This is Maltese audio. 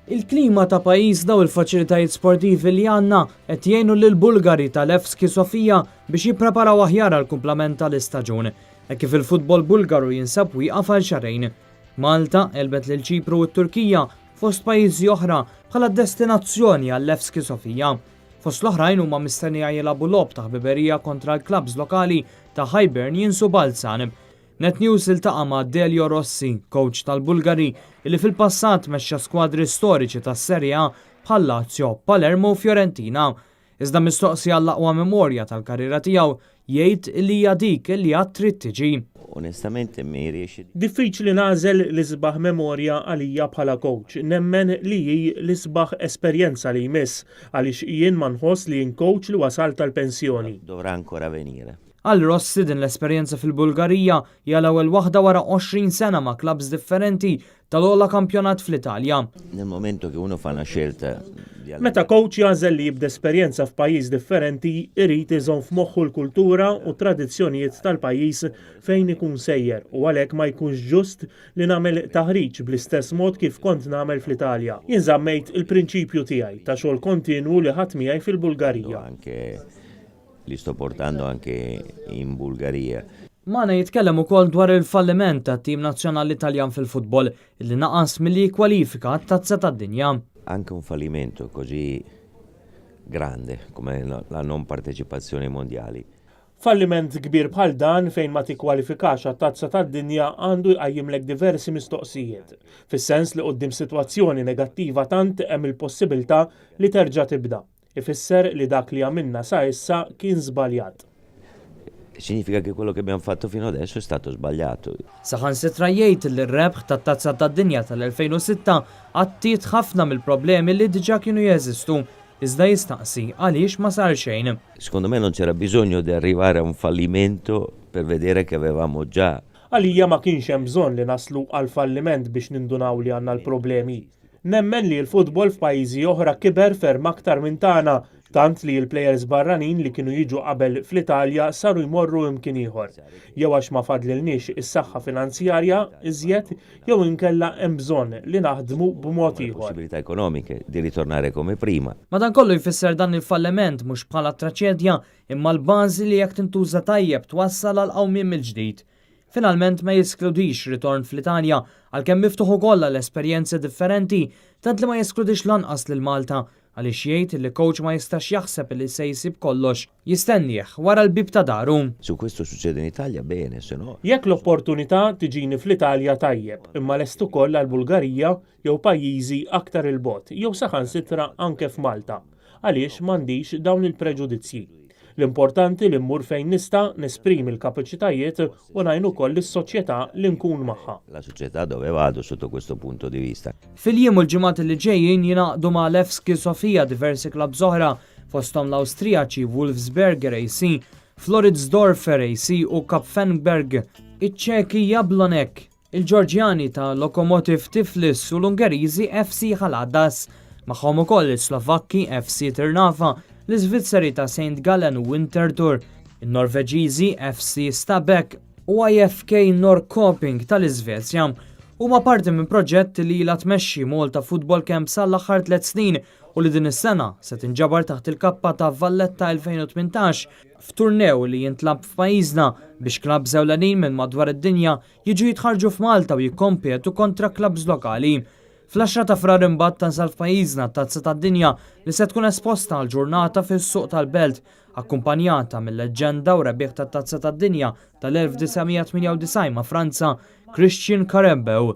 Il-klima ta' pajjiżna u l-faċilitajiet sportivi li għandna qed jgħinu lill-Bulgari ta' Levski Sofia biex jippreparaw aħjar għall-kumplament tal-istaġun, hekk kif il-futbol Bulgaru jinsab wieqaf għal xahrejn. Malta għelbet lil Ċipru u t-Turkija fost pajjiżi oħra bħala destinazzjoni għal Levski Sofia. Fost l-oħrajn huma mistennija jilagħbu logħob ta' ħbiberija kontra l-klabbs lokali ta' Hibernians u Balzan. Net News iltaqa' ma' Delio Rossi, coach tal-Bulgari li fil-passat mexxa skwadri storiċi tas-Serie A bħal Lazio, Palermo u Fiorentina. Iżda mistoqsi għall-aqwa memorja tal-karriera tiegħu, jgħid li hija dik li għad trid tiġi. Onestamente mi riesce. Diffiċli nagħżel l-isbaħ memorja għalija bħala coach. Nemmen li hi l-isbaħ esperjenza li jmiss għaliex jien ma nħoss li jien coach li wasalt għall-pensjoni. Dovrà ancora venire. Għal Rossi din l-esperjenza fil-Bulgarija hija l-ewwel waħda wara 20 sena ma' klabbs differenti tal-ogħla kampjonat fl-Italja. Nel momento che uno fa una scelta di Meta coach jagħżel li jibda esperjenza f'pajjiż differenti, irid iżomm f'moħħu l-kultura u t-tradizzjonijiet tal-pajjiż fejn ikun sejjer u għalhekk ma jkunx ġust li nagħmel taħriġ bl-istess mod kif kont nagħmel fl-Italja. Jien żammejt il-prinċipju tiegħi ta' xogħol kontinwu li ħadt miegħi fil-Bulgarija. Anche li sto portando anche in Bulgaria. Magħna jitkellem ukoll dwar il-falliment tat-tim nazzjonali Taljan fil-futbol li naqas milli jikkwalifika għat-Tazza tad-Dinja. Anche un fallimento così grande come la non partecipazione ai mondiali. Falliment kbir bħal dan fejn ma tikkwalifikax għat-Tazza tad-Dinja għandu jqajjimlek diversi mistoqsijiet. Fis-sens li quddiem sitwazzjoni negattiva tant hemm il-possibilità li terġa' tibda. Ifisser li dak li għamilna sa issa kien żbaljat. Significa che quello che abbiamo fatto fino adesso è stato sbagliato. Saħansitra jgħid li r-rebħ tat-Tazza tad-Dinja tal-2006 għattiet ħafna mill-problemi li diġà kienu jeżistu, iżda jistaqsi għaliex ma sar xejn. Secondo me non c'era bisogno di arrivare a un fallimento per vedere che avevamo già. Għalija ma kienx hemm bżonn li naslu għal falliment biex nindunaw li għandna l-problemi. Nemmen li l-futbol f'pajjiżi oħra kiber ferm aktar minn tagħna, tant li l-plejers barranin li kienu jiġu qabel fl-Italja saru jmorru imkien ieħor. Jew għax ma fadlilniex is-saħħa finanzjarja iżjed jew inkella hemm bżonn li naħdmu b'mod ieħor. Possibilità economiche di ritornare come prima. Madankollu jfisser dan il-falliment mhux bħala traċedja imma l-bażi li jekk tintuża tajjeb twassal għal qawmien mill-ġdid. Finalment ma jeskludix ritorn fl-Italja għalkemm miftuħ ukoll għal esperjenzi differenti tant li ma jeskludix lanqas lil Malta għaliex jgħid li coach ma jistax jaħseb li se jsib kollox jistennieh wara l-bieb ta' daru. Se questo succede in Italia, bene, se no. Jekk l-opportunità tiġini fl-Italja tajjeb, imma lest ukoll għall-Bulgarija jew pajjiżi aktar 'il bogħod jew saħansitra anke f'Malta għaliex m'għandix dawn il-preġudizzji. L-importanti li mmur fejn nista' nesprimi l-kapaċitajiet u ngħin ukoll lis-soċjetà li nkun magħha. La società dove vado sotto questo punto di vista. Fil-jiem u l-ġimgħat li ġejjin jingħaqdu ma' Levski Sofia diversi klabbs oħra fosthom l-Awstrijaċi Wolfsberger AC, Floridsdorfer AC u Kapfenberg, iċ-Ċeki Jablonec, il-Ġorġjani ta' Lokomotiv Tiflis u l-Ungeriżi FC Haladas. Magħhom ukoll is-Slovakki FC Trnava, l-Iżvizzeri ta' St. Gallen u Winterthur, in-Norveġiżi FC Stabæk u IFK Norrköping tal-Iżvezja. Huma parti minn proġett li ilha tmexxi Malta Football Camp sal-aħħar tliet snin u li din is-sena se tinġabar taħt il-kappa ta' Valletta 2018 f'turnew li jintlagħab f'pajjiżna biex klabbs ewlenin minn madwar id-dinja jiġu jitħarġu f'Malta u jikkompetu kontra klabbs lokali. Fl-10 ta' Frar imbagħad tasal f'pajjiżna t-Tazza tad-Dinja li se tkun esposta għal ġurnata fis-suq tal-Belt, akkumpanjata mill-leġġenda u rebbieħ tat-Tazza tad-Dinja tal-1998 ma' Franza, Christian Karembeu.